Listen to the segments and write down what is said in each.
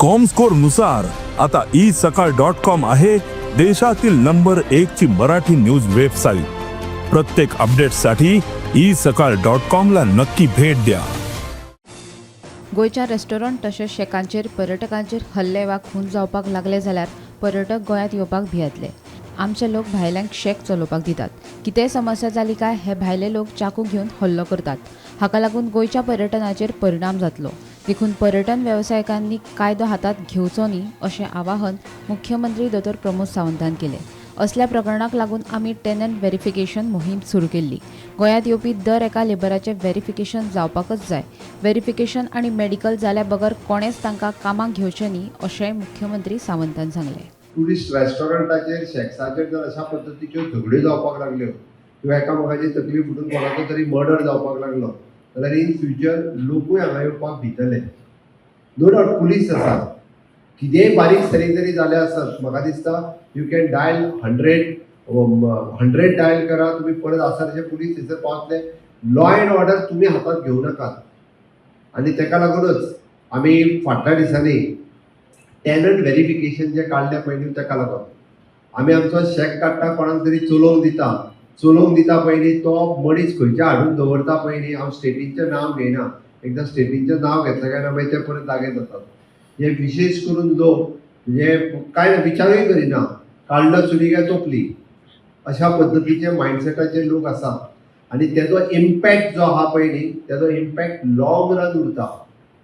Comscore नुसार आता E सकाळ डॉट कॉम आहे देशातील नंबर एक ची मराठी न्यूज वेबसाईट. प्रत्येक अपडेटसाठी ई सकाळ डॉट कॉम ला नक्की भेट द्या. गोंयच्या रेस्टॉरंट तशेंच शेकांचेर पर्यटकांचेर हल्ले वा खून जावपाक लागले जाल्यार पर्यटक गोंयांत येवपाक भियेतले. आमचे लोक भायल्यांक शेक चलोवपाक दितात. कितेंय समस्या जाली काय हे भायले लोक चाकू घेवन हल्लो करतात. हाका लागून गोंयच्या पर्यटनाचेर परिणाम जातलो. देखून पर्यटन वेवसायिकांनी कायदो हातांत घेवचो न्ही, अशें आवाहन मुख्यमंत्री दोतोर प्रमोद सावंतान केलें. असल्या प्रकरणाक लागून आमी टेनंट व्हेरिफिकेशन मोहीम सुरू केल्ली. गोंयांत येवपी दर एका लेबराचें व्हेरिफिकेशन जावपाकच जाय. व्हेरिफिकेशन आनी मेडिकल जाल्या बगर कोणेच तांकां कामाक घेवचें न्ही, अशेंय मुख्यमंत्री सावंतान सांगलें. टुरिस्ट रेस्टॉरंटाचेर, शॅक्साचेर जर अशा पद्दतीच्यो झगड्यो जावपाक लागल्यो किंवा एकामेकाची तकली फुटून कोणाचो तरी मर्डर जावपाक लागलो जाल्यार इन फ्युचर लोकूय हांगा येवपाक भितले. नो डावट पुलीस आसा. कितेंय बारीक सारीक जरी जालें आसत, म्हाका दिसता you can dial 100. 100 dial करा तुमी, परत आसा तशे पुलीस थंयसर पावतले. लॉ एंड ऑर्डर तुमी हातांत घेवं नाकात. आनी ताका लागूनच आमी फाटल्या दिसांनी टॅनंट व्हेरिफिकेशन जें काडलें पळय न्हू, ताका लागून आमी आमचो शॅक काडटा, कोणाक तरी चलोवंक दिता. चलोवंक दिता पळय न्ही, तो मनीस खंयच्या हाडून दवरता पळय न्ही. हांव स्टेटींचें नांव घेयना. एकदां स्टेटींचें नांव घेतलें काय ना, मागीर ते परत जागे जातात. हे विशेश करून लोक म्हणजे कांय विचारूय करिना, काडलो चुली काय तोपली, अशा पद्दतीचे मायंडसेटाचे लोक आसात. आनी तेजो इम्पॅक्ट जो आहा पळय न्ही, तेजो इम्पॅक्ट लॉंग रन उरता.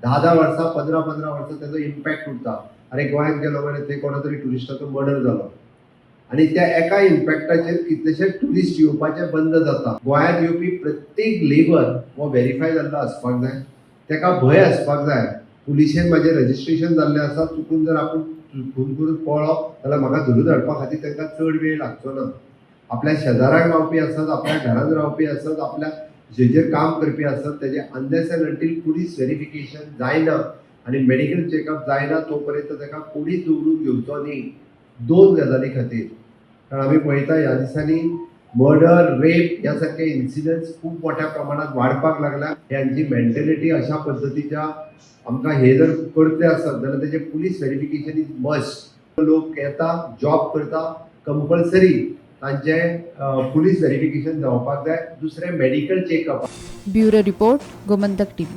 10-10 वर्सां, 15-15 वर्सां तेजो इम्पॅक्ट उरता. अरे, गोंयांत गेलो मरे, थंय कोणा तरी ट्युरिस्टाचो मर्डर जालो आनी त्या एका इम्पॅक्टाचेर कितलेशे ट्युरिस्ट येवपाचे बंद जाता. गोंयांत येवपी प्रत्येक लेबर हो व्हेरीफाय जाल्लो आसपाक जाय. ताका भंय आसपाक जाय, पुलिशेन म्हाजें रजिस्ट्रेशन जाल्लें आसा, चुकून जर आपूण खून करून पळ्ळो जाल्यार म्हाका धरून हाडपा खातीर तांकां चड वेळ लागचो ना. आपल्या शेजाराक रावपी आसत, आपल्या घरांत रावपी आसत, आपल्या जेजेर काम करपी आसत, तेजें unless and until police verification जायना आनी मेडिकल चेकअप जायना, तो पर्यंत ताका कोणीच दवरून घेवचो न्ही, दोन गजाली खातीर. कारण आमी पळयता, ह्या दिसांनी मर्डर, रेप ह्या सारखे इन्सिडंट्स खूब मोठ्या प्रमाणात वाडपाक लागल्या. ह्यांची मेंटेलिटी अशा पद्दतीच्या आमकां हे जर करतले आसत जाल्यार तेजें पुलीस व्हेरिफिकेशन is must. लोक येता, जॉब करता, कंपल्सरी तांचे पुलीस व्हेरिफिकेशन जावपाक जाय. दुसरें medical checkup. Bureau report, Gomantak TV.